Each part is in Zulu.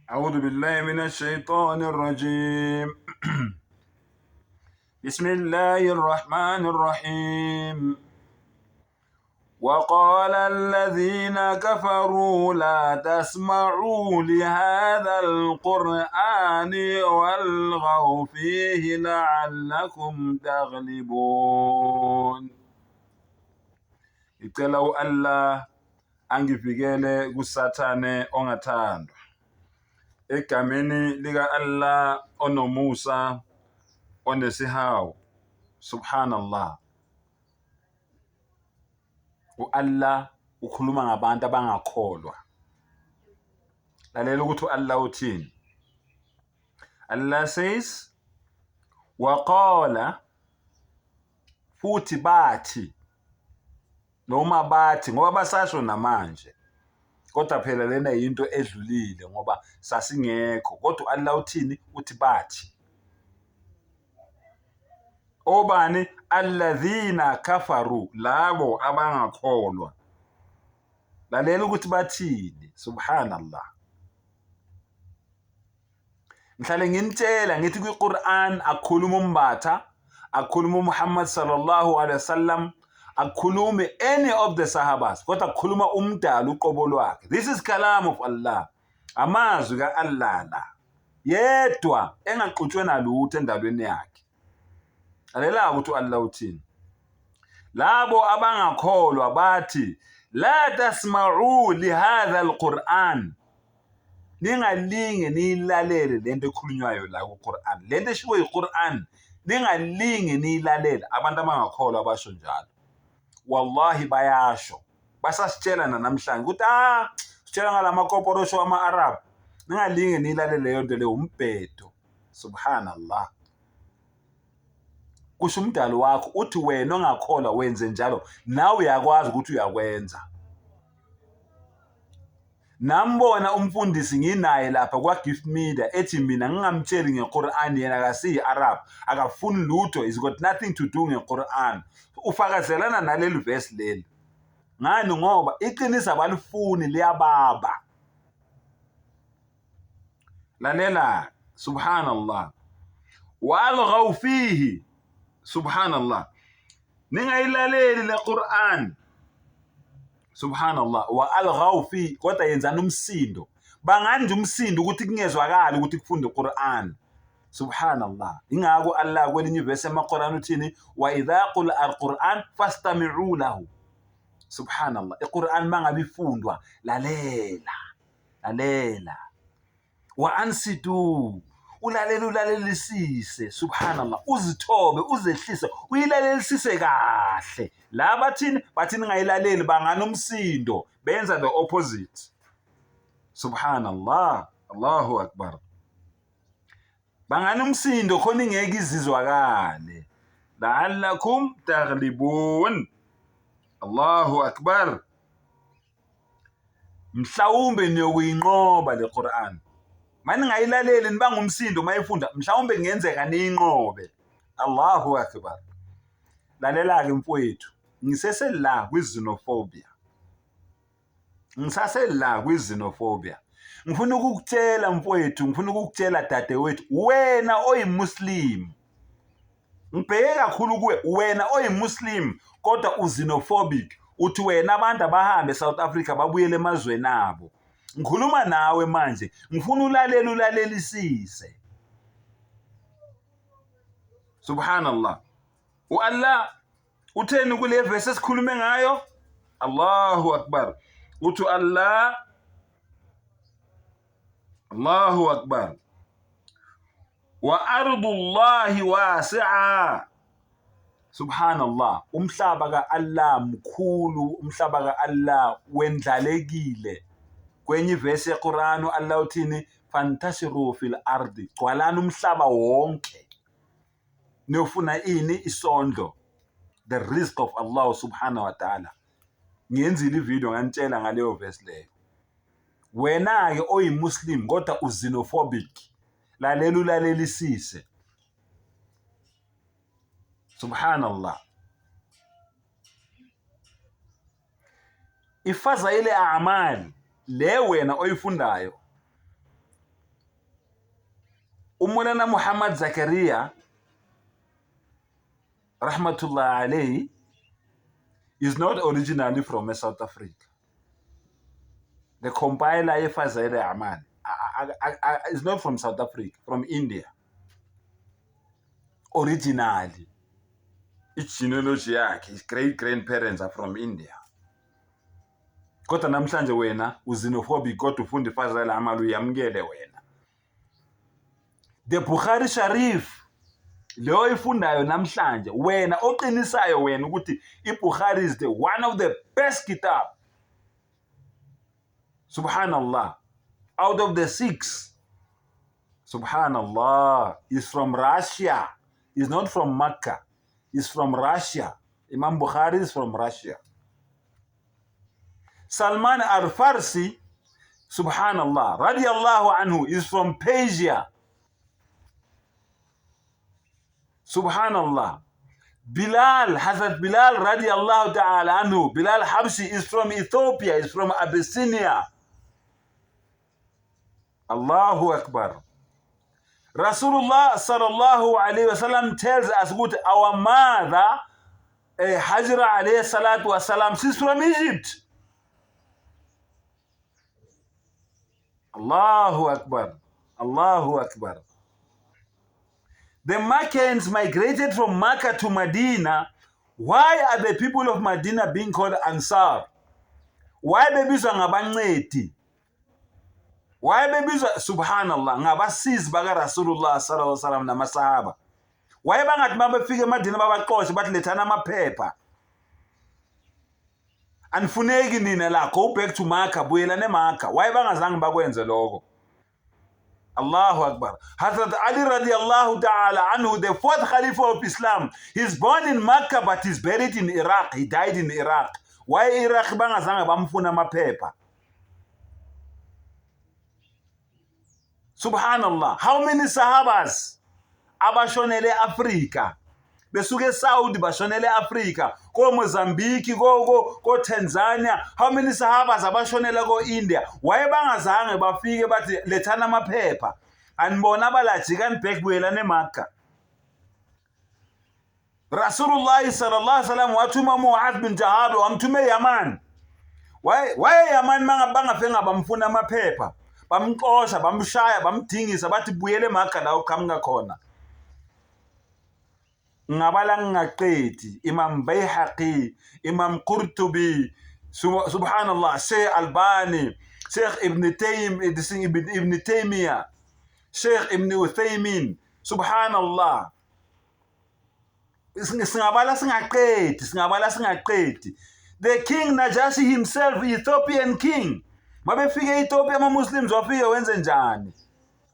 أعوذ بالله من الشيطان الرجيم بسم الله الرحمن الرحيم وقال الذين كفروا لا تسمعوا لهذا القرآن والغوا فيه لعلكم تغلبون. Ngicela u-Allah angivikele kuSathane ongathandwa. Egameni lika-Allah onomusa onesihawu. Subhanallah. U-Allah ukhuluma ngabantu abangakholwa. Lalela ukuthi u-Allah uthini. Allah says, waqala, futhi bathi, noma bathi ngoba basasho namanje, kodwa phela lena yinto edlulile ngoba sasingekho. Kodwa u-Allah uthini? Uthi bathi. Obani? Alladhina kafaru, labo abangakholwa. Lalela ukuthi bathini. Subhanallah. Ngihlale nginitshela ngithi kwiQur'an akukhuluma uMbatha, akukhuluma uMuhammad sallallahu alaihi wasallam, akukhulumi any of the sahabas, kodwa kukhuluma umdali uqobo lwakhe. This is kalam of Allah, amazwi ka-Allah la yedwa engaxutshwe nalutho endalweni yakhe. Lalela ukuthi u-Allah uthini. Labo abangakholwa bathi la tasma'u lihadha alquran, ningalinge niyilalele lento ekhulunywayo la kuQuran, lento eshiwo yiQuran ningalinge niyilalele. Abantu abangakholwa basho njalo, wallahi bayasho, basasitshela namhlanje ukuthi ah, sitshela ngalamakoporosho ama-Arab, ningalinge niyilalele leyo nto leyo, umbhedo. Subhanallah. Kusho umdali wakho uthi wena ongakholwa wenze njalo, nawe uyakwazi ukuthi uyakwenza. Nambona umfundisi nginaye lapha kwa-Gift Media ethi mina ngingamtsheli ngeQuran, yena akasiyi-Arab, akafuni lutho, he's got nothing to do ngeQuran. Ufakazelana naleli verse leli. Ngani? Ngoba iqiniso abalifuni, liyababa. Lalela, subhanallah. Walghaw fihi, subhanallah. Ningayilaleli le Quran. Subhanallah, wa alghaw fi, kodwa yenzani umsindo. Bangani umsindo ukuthi kungezwakali ukuthi kufunda iQuran. Subhanallah. Ingakho Allah kwelinye ivesi emaQuran uthini? Wa idha qul alquran fastami'u lahu. Subhanallah. IQuran mangabe ifundwa lalela. Lalela. Wa ansitu, ulalele, ulalelisise. Subhanallah, uzithobe, uzehlise, uyilalelisise kahle. La bathini? Bathini ngayilaleli, bangana umsindo, benza the opposite. Subhanallah, Allahu Akbar. Bangana umsindo khona ingeke izizwakale. La'allakum taghlibun. Allahu Akbar. Mhlawumbe niyokuyinqoba le Quran. Maningayilaleli nibanga umsindo mayifunda, mhlawumbe kungenzeka niyinqobe. Allahu Akbar. Lalela-ke mfowethu, ngisesela kwi-xenophobia. Ngisasela kwi-xenophobia. Ngifuna ukukutshela mfowethu, ngifuna ukukutshela dadewethu, wena oyiMuslim. Ngibheke kakhulu kuwe wena oyiMuslim kodwa uxenophobic, uthi wena abantu abahambe eSouth Africa babuyele emazweni abo. Ngikhuluma nawe manje, ngifuna ulalele, ulalelisise. Subhanallah. U-Allah utheni kule verse esikhulume ngayo? Allahu Akbar. Uthi Allah, Allahu Akbar. Wa ardullahi wasi'a. Subhanallah, umhlaba ka-Allah mkhulu, umhlaba ka-Allah wendlalekile. Kwenye ivesi yeQuran u-Allah uthini? Fantashiru fil ardi, gcwalani umhlaba wonke. Niyofuna ini? Isondlo, the rizq of Allah subhanahu wa ta'ala. Ngiyenzile ivideo nganitshela ngaleyo verse leyo. Wena-ke oyiMuslim kodwa uxenophobic, lalela ulalelisise. Subhanallah. Ifazaile a'mal le wena oyifundayo. UMolana Muhammad Zakaria rahmatullah alayhi is not originally from South Africa. The compiler yeFazail Amal is not from South Africa, from India. Originally, i-genealogy yakhe, his great grandparents are from India. Kodwa namhlanje wena uxenophobic kodwa ufunda iFazail Amal uyamukele wena. The Bukhari Sharif leyo oyifundayo namhlanje wena oqinisayo wena ukuthi iBukhari is the one of the best kitab. Subhanallah. Out of the six, Subhanallah, is from Russia. Is not from Mecca. Is from Russia. Imam Bukhari is from Russia. Salman al-Farsi, Subhanallah, radiallahu anhu, is from Persia. Subhanallah. Bilal, Hazrat Bilal radiallahu ta'ala anhu, Bilal Habshi is from Ethiopia, is from Abyssinia. Allahu Akbar. Rasulullah sallallahu alayhi wasallam tells us good our mother, Hajra alayhi salatu wasalam, she's from Egypt. Allahu Akbar. Allahu Akbar. The Meccans migrated from Mecca to Medina. Why are the people of Medina being called Ansar? Why bebizwa ngabancedi? Why bebizwa subhanallah ngabasizi baka Rasulullah sallallahu alaihi wasallam namasahaba? Why bangathi mabefika eMadina babaxoshe bathi lethana amaphepha? Anifuneki nina la, go back to Makkah, buyelane eMakkah. Why bangazange bakwenze lokho? Allahu Akbar. Hazrat Ali radiallahu ta'ala anhu, the fourth Khalifa of Islam, he's born in Makkah but he's buried in Iraq. He died in Iraq. Why Iraq bangazange bamfuna amaphepha? Subhanallah. How many Sahabas abashonele Africa? Besuke eSaudi bashonele Africa, ko Mozambique, ko Tanzania. How many Sahabas abashonela ko India? Why bangazange bafike bathi lethana amaphepha? Anibona abalajikani back buyelane eMakkah. Rasulullah sallallahu alaihi wasallam wathuma Mu'adh bin Jabal wamthume eYaman. Why eYaman bangafike bamfuna amaphepha? Bamxosha, bamshaya, bamdingisa bathi buyele eMakkah la uqhamuka khona. Ngabala ngingaqedi Imam Bayhaqi, Imam Qurtubi, subhanallah, Sheikh Albani, Sheikh Ibn Taymiyyah, Sheikh Ibn Uthaymin, subhanallah. Singabala singaqedi, singabala singaqedi. The king Najashi himself, Ethiopian king. Mabefike e-Ethiopia ama-Muslims wafike wenze njani?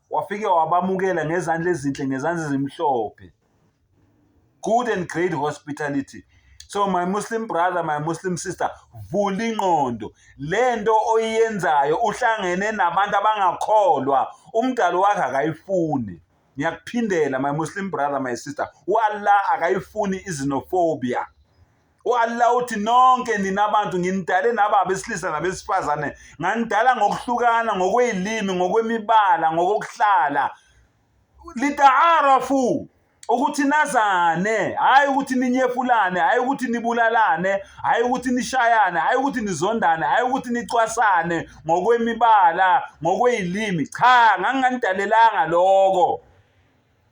Wafike wabamukela ngezandla ezinhle, ngezandla ezimhlophe. Good and great hospitality. So my Muslim brother, my Muslim sister, vula ingqondo. Lento oyenzayo uhlangene nabantu abangakholwa, umdalo wakhe akayifuni. Ngiyakuphindela my Muslim brother, my sister, uAllah akayifuni xenophobia. uAllah uthi nonke nina abantu nginidale nababa besilisa nabesifazane, nganidala ngokuhlukana, ngokwezilimi, ngokwemibala, ngokokuhlala. Litaarafu, ukuthi nazane, hayi ukuthi ninyefulane, hayi ukuthi nibulalane, hayi ukuthi nishayane, hayi ukuthi nizondane, hayi ukuthi nicwasane ngokwemibala, ngokwezilimi. Cha, nganginganidalelanga lokho.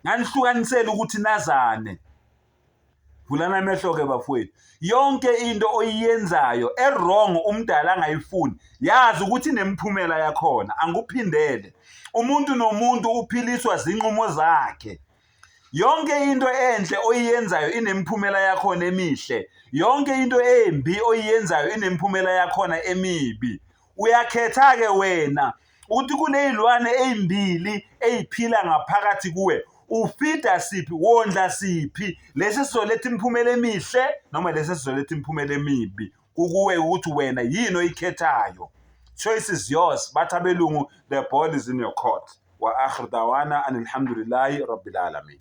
Nganihlukanisela ukuthi nazane. Vulana amehlo ke bafowethu. Yonke into oyiyenzayo e-wrong umdala angayifuni, yazi ukuthi inemphumela yakhona. Angikuphindele. Umuntu nomuntu uphiliswa zinqumo zakhe. Yonke into enhle oyiyenzayo inemphumela yakhona emihle. Yonke into embi oyiyenzayo inemphumela yakhona emibi. Uyakhetha ke wena ukuthi kunezilwane ezimbili eziphila ngaphakathi kuwe. Ufida siphi, wondla siphi, lesi sizoletha imiphumela emihle noma lesi sizoletha imiphumela emibi. Kukuwe ukuthi wena yini oyikhethayo. Choice is yours. Bathi abelungu, the ball is in your court. Wa akhir dawana alhamdulillahi rabbil alamin.